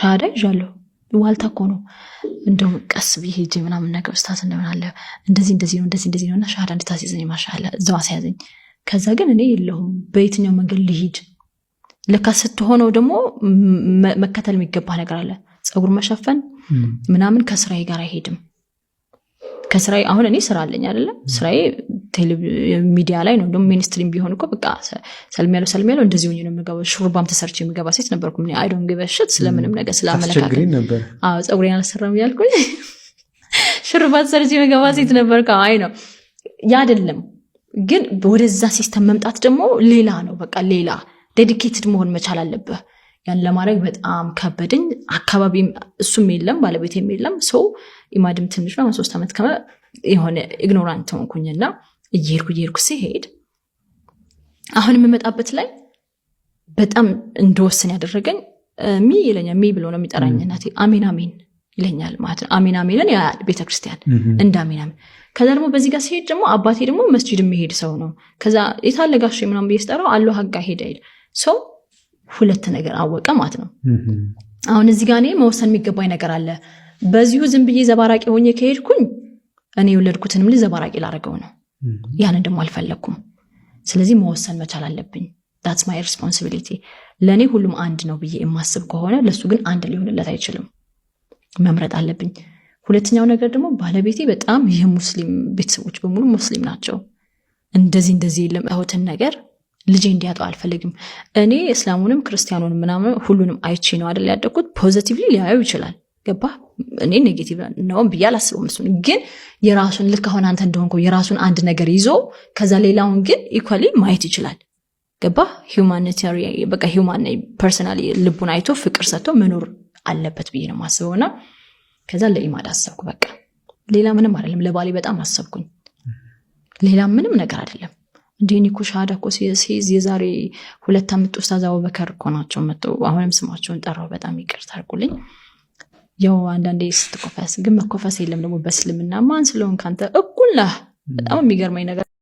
ሻሃዳ ይዣለሁ። ዋልታ እኮ ነው። እንደው ቀስ ብዬ ሄጄ ምናምን ነገር ኡስታዝ እንደምን አለ፣ እንደዚህ እንደዚህ ነው፣ እንደዚህ እንደዚህ ነው እና ሻሃዳ እንድታስይዘኝ ማሻአላ እዛው አስያዘኝ። ከዛ ግን እኔ የለሁም፣ በየትኛው መንገድ ልሂድ? ለካ ስትሆነው ደግሞ መከተል የሚገባ ነገር አለ። ፀጉር መሸፈን ምናምን ከስራዬ ጋር አይሄድም። ከስራዬ አሁን እኔ ስራ አለኝ አይደለም፣ ስራዬ ሚዲያ ላይ ነው። እንደውም mainstream ቢሆን እኮ በቃ ሰልም ያለው ሰልም ያለው እንደዚህ ሆኜ ነው የምገባው። ሹሩባም ተሰርቼ የምገባ ሴት ነበርኩ። I don't give a shit ስለምንም ነገር ስለአመለካከት። ታስቸግሪኝ ነበር። አዎ፣ ፀጉሬን አልሰራም እያልኩኝ ሹሩባ ተሰርቼ የምገባ ሴት ነበርኩ። አይ ነው ያ አይደለም፣ ግን ወደዛ system መምጣት ደግሞ ሌላ ነው። በቃ ሌላ dedicated መሆን መቻል አለብህ። ያን ለማድረግ በጣም ከበደኝ። አካባቢም እሱም የለም፣ ባለቤቴም የለም። So ኢማድም ትንሽ ነው፣ 3 ዓመት ከመ የሆነ ignorant ሆንኩኝና እየሄድኩ እየሄድኩ ሲሄድ አሁን የምመጣበት ላይ በጣም እንድወስን ያደረገኝ ሚ ይለኛል። ሚ ብሎ ነው የሚጠራኝ እናቴ። አሜን አሜን ይለኛል ማለት ነው። አሜን አሜንን ያያል ቤተክርስቲያን እንደ አሜን አሜን። ከዛ ደግሞ በዚህ ጋር ሲሄድ ደግሞ አባቴ ደግሞ መስጂድ የሚሄድ ሰው ነው። ከዛ የታለ ጋሼ ምናምን ብዬ ስጠራው አለሁ ሀጋ ሄደ ይል ሰው ሁለት ነገር አወቀ ማለት ነው። አሁን እዚህ ጋር እኔ መወሰን የሚገባኝ ነገር አለ። በዚሁ ዝም ብዬ ዘባራቂ ሆኜ ከሄድኩኝ እኔ የወለድኩትንም ልጅ ዘባራቂ ላደርገው ነው። ያንን ደግሞ አልፈለግኩም። ስለዚህ መወሰን መቻል አለብኝ። That's my responsibility። ለእኔ ሁሉም አንድ ነው ብዬ የማስብ ከሆነ ለእሱ ግን አንድ ሊሆንለት አይችልም። መምረጥ አለብኝ። ሁለተኛው ነገር ደግሞ ባለቤቴ በጣም የሙስሊም ቤተሰቦች በሙሉ ሙስሊም ናቸው። እንደዚህ እንደዚህ የለም እህትን ነገር ልጄ እንዲያጠው አልፈልግም። እኔ እስላሙንም ክርስቲያኑንም ምናምን ሁሉንም አይቼ ነው አይደል ያደግኩት። Positively ሊያየው ይችላል። ገባ? እኔ negative ነው ብዬ አላስበውም። እሱን ግን የራሱን ልክ አሁን አንተ እንደሆንከው የራሱን አንድ ነገር ይዞ ከዛ ሌላውን ግን equally ማየት ይችላል። ገባ? Humanitarian በቃ human personally ልቡን አይቶ ፍቅር ሰጥቶ መኖር አለበት ብዬ ነው የማስበው። እና ከዛ ለኢማድ አሰብኩ። በቃ ሌላ ምንም አይደለም። ለባሌ በጣም አሰብኩኝ። ሌላ ምንም ነገር አይደለም። እንደ እኔ እኮ ሻሃዳ እኮ ሲይዝ የዛሬ 2 ዓመት ኡስታዝ አቡበከር እኮ ናቸው መጥተው፣ አሁንም ስማቸውን ጠራው። በጣም ይቅርታ አድርጉልኝ። ያው አንዳንዴ ስትኮፈስ ግን መኮፈስ የለም ደግሞ በእስልምና ማን ስለሆንክ አንተ እኩል ነህ። በጣም የሚገርመኝ ነገር